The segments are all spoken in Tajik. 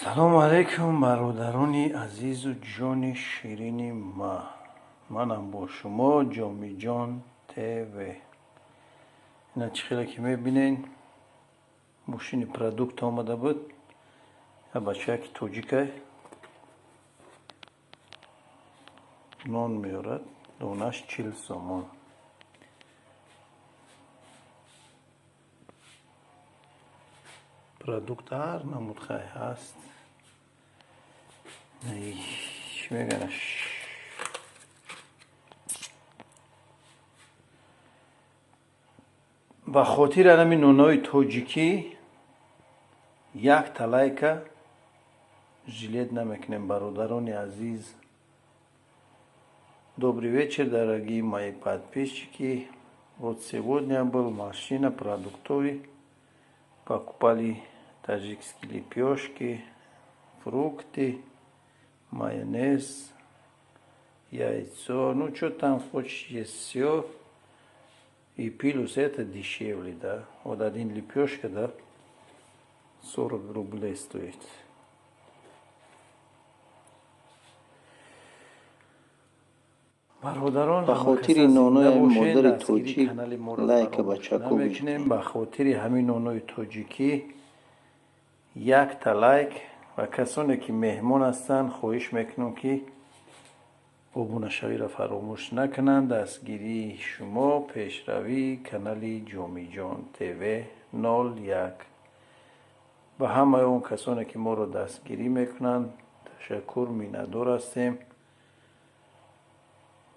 Салому алайкум, бародарони азизу ҷони ширини ма. Манам бо шумо Ҷомиҷон ТВ. Ина чӣ хеле ки мебинед, мошини продукт омада буд. Я бачаяки тоҷикай нон меорад, донаш 40 сомон. Продукт ҳар намуд хай ҳаст. Чӣ мегӯянд? Ба хотири анами нонои тоҷикӣ якта лайка жалеть намекунем, бародарони азиз. Добрый вечер, дорогие мои подписчики. Вот сегодня был машина продуктовый. Покупали таджикские лепешки, фрукты, майонез, яйцо. Ну, что там хочешь, есть все. И плюс это дешевле, да. Вот один лепешка, да, 40 рублей стоит. Бародарон, ба хотири нонои модари тоҷик лайка бачако. Намекунем. Ба хотири ҳамин нонои тоҷикӣ якта лайк. Ва касоне ки меҳмон ҳастанд, хоҳиш мекунам, ки обунашавиро фаромӯш накунанд. Дастгирии шумо пешравии канали Ҷомиҷон ТВ 01. Ба ҳамаи он касоне ки моро дастгирӣ мекунанд, ташаккур, миннатдор ҳастем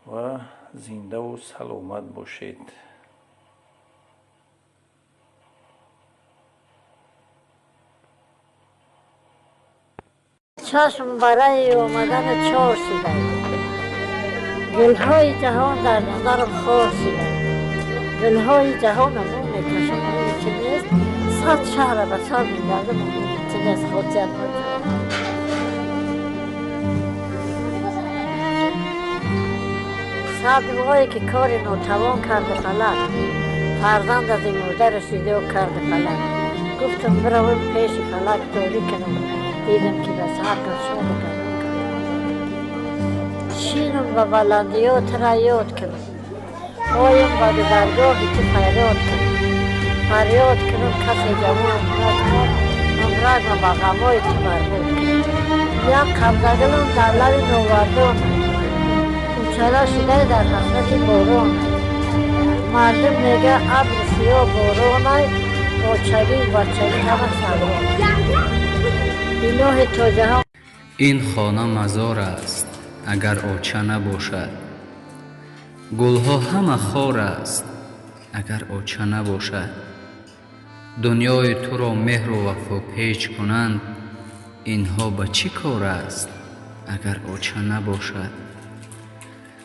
ва зиндаву саломат бошед. Чашм барои омадани чор шуда, гулҳои ҷаҳон дар назарам хор шуда, гулҳои ҷаҳон аз он мекашам, ки нест, 100 шаҳра ба сар мегардам, ту нест, хотият. 100 вое, ки кори нотавон карди фалак, фарзанд аз ин модараш видео карди фалак. Гуфтам, биравем пеши фалак, дорӣ кунам, дидам, ки ба сар кас шоду гардон кардам. Шинам ба баландиё, тура ёд кунам, оям ба гузаргоҳи ту, фарёд кунам, фарёд кунам, касе ҷавон кунад кор, ҳамрагма ба ғамои ту марбут кунам. Як қабзагулам дар лаби новардон, кӯчала шудай дар ҳасрати борон. Мардум мега, абри сиёҳ боронай, очагӣ бачагӣ ҳама саврон. Илоҳи то ҷаҳон. Ин хона мазор аст, агар оча набошад. Гулҳо ҳама хор аст, агар оча набошад. Дунёи туро меҳру вафо печ кунанд, инҳо ба чӣ кор аст, агар оча набошад?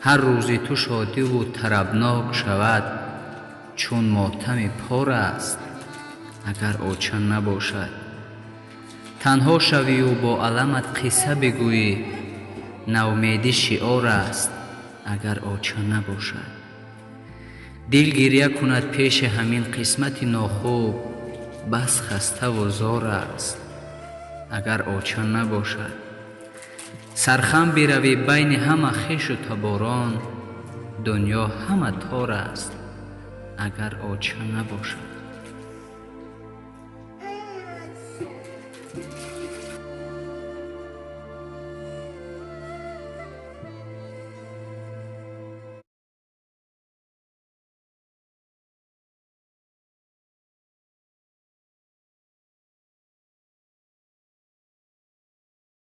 Ҳар рӯзи ту шодиву тарабнок шавад, чун мотами пор аст, агар оча набошад. Танҳо шавию бо аламат қисса бигӯӣ, наумедӣ шиор аст, агар оча набошад. Дил гирья кунад пеши ҳамин қисмати нохуб, бас хаставу зор аст, агар оча набошад. Сархам биравӣ байни ҳама хешу таборон, дунё ҳама тор аст, агар оча набошад.